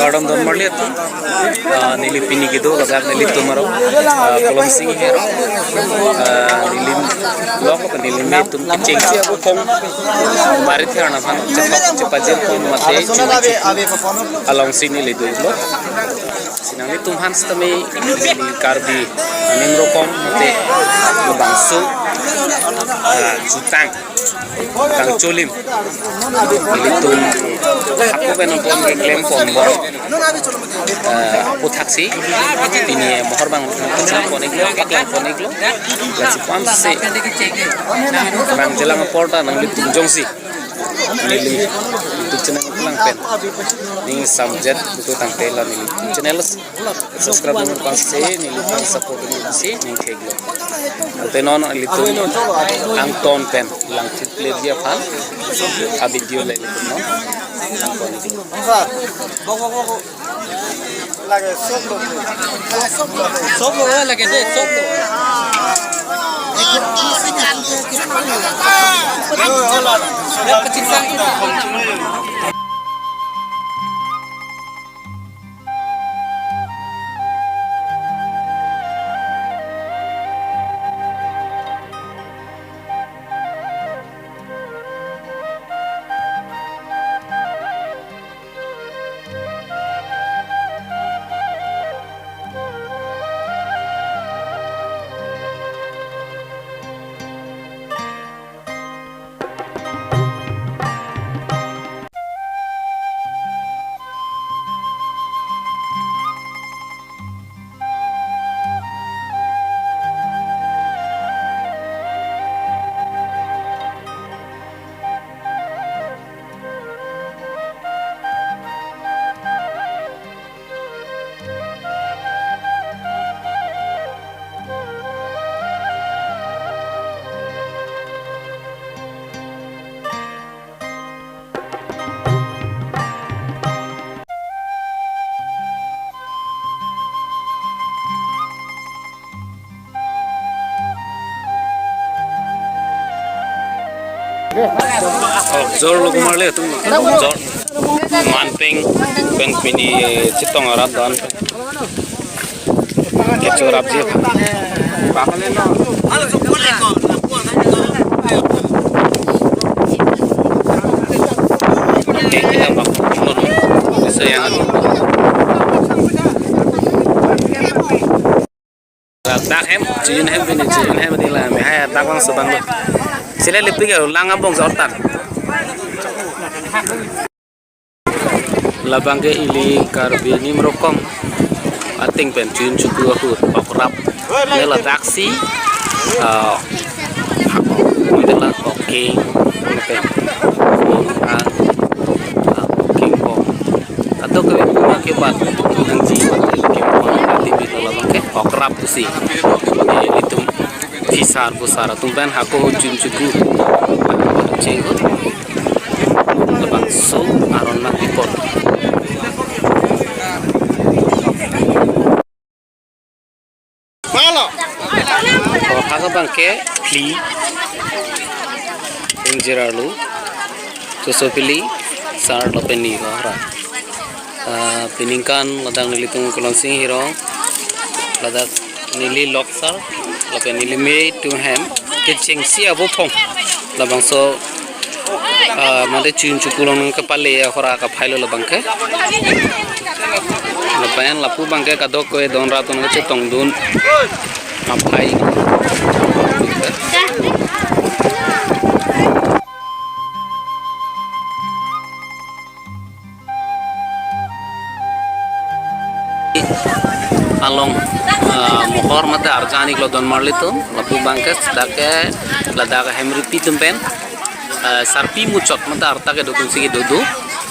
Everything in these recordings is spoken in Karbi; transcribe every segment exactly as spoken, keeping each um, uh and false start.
Kardom don marli atum, ah, neli pini kedo ladak nelitum arong, ah, Kolonsing arong, ah, neli lok lok neli mei atum kechengsi abuphong barit her na aphan chethok chepajirpon mate chumi alongsi neli dolo. Si nanglitum aphan sitame neli Karbi aning rokom mate labangso, ah, jutang kangcholim nelitum hako pen anpon keklempon bom, eh, aputhaksi pini mohor abang kachonpon iklo, paklangpon iklo. Lasi pu-an si bang jelang apor ta nanglitum jongsi neli YouTube channel kelang pen ning samjet betul tangte la neli YouTube channel subscribe nang pasi neli tang support nang pasi ning theklo. Ante non nelitum angton pen lang thik plate dia aphan a video le nelitum non angton. Lage sob lo. Sob lo, lage de, sob lo. Oh, jor lo kumar le tum jor manpeng pen pini, eh, chetong arap dan. Kecho rapji. Oke, kita bak. Bisa yang dak hem, chijun hem pini, chijun hem pini la, me hai dak bang sobang lo. Sile lipik ya, lang abong sortan. Labang ke ili Karbi aning rokom ating pen chun chuku ahut okrap. Ne ladak si, ah, mate la oke, mate, ah, ah, kingkong. Atau ke bunga ke bat nangji mate kingkong ati bit labang ke okrap si. Eh, itum phisar pusar atum pen hako chun chuku. Chengkut. Labangso aron nangpipon. Halo. Oh, hako abang ke phli. Ingjir arlo. Toso phli. Sar lapen ni bahra. Ah, peningkan ladak nelitum Kolonsing arong. Ladak neli lok sar, lapen neli mei atum hem, kechengsi abuphong. Labangso, ah, mate chun chuku along kepale ahora kaphai lo labang ke. Lapen lapu abang ke kadokave don rat atum chetongdun. Kaphai. Along, ah, mohor mate arjan iklo don marli atum, lapu abang ke, dak ke, ladak hem ripi atum pen, ah, sarpi muchot mate arta kedo atum si kedo do,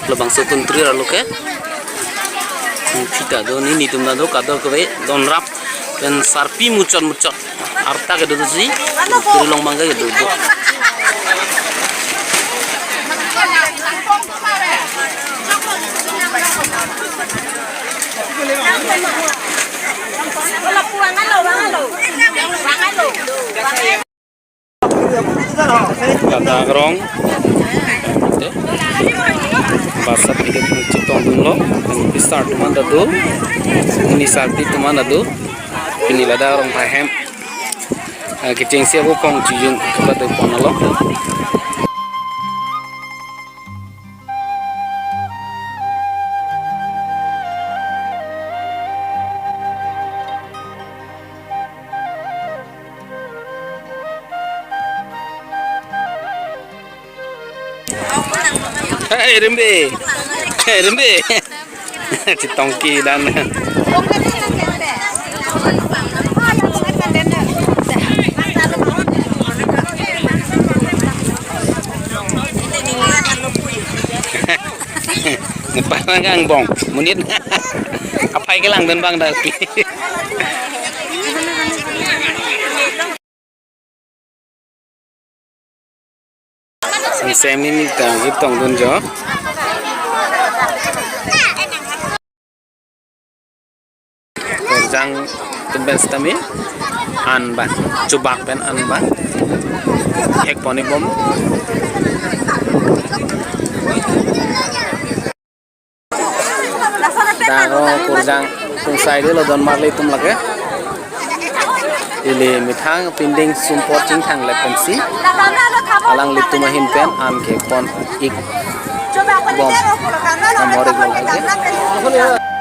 labangso kuntri arlo ke, hmm, thita do, nini atum ta do, kadokave, don rap, pen sarpi muchot muchot. Arta kedo do si, kiri long abang ke kedo do. Ladak arong. Basa pidit chetongdunlo, officer atum an ta do, minister atum an ta do, pini ladak Rongphai ahem, eh, kechengsi abu kong chijun kepadopon lo. Hey, Rimbe. Hey, Rimbe. Chetongke dan. Parang angbong, monit. Aphai kelang pen bang dak pi. Sing semi ni ta, ip tongdunjo. Kurjang atum pen sitame an abang, chubak pen an abang, hek pon-ik bom. Dak kurjang atum side lo don marli atum lake. Ili methang pinding sumpot chingthang lep pensi alanglitum ahin pen an kepon-ik bom. Amor-ik bom lake.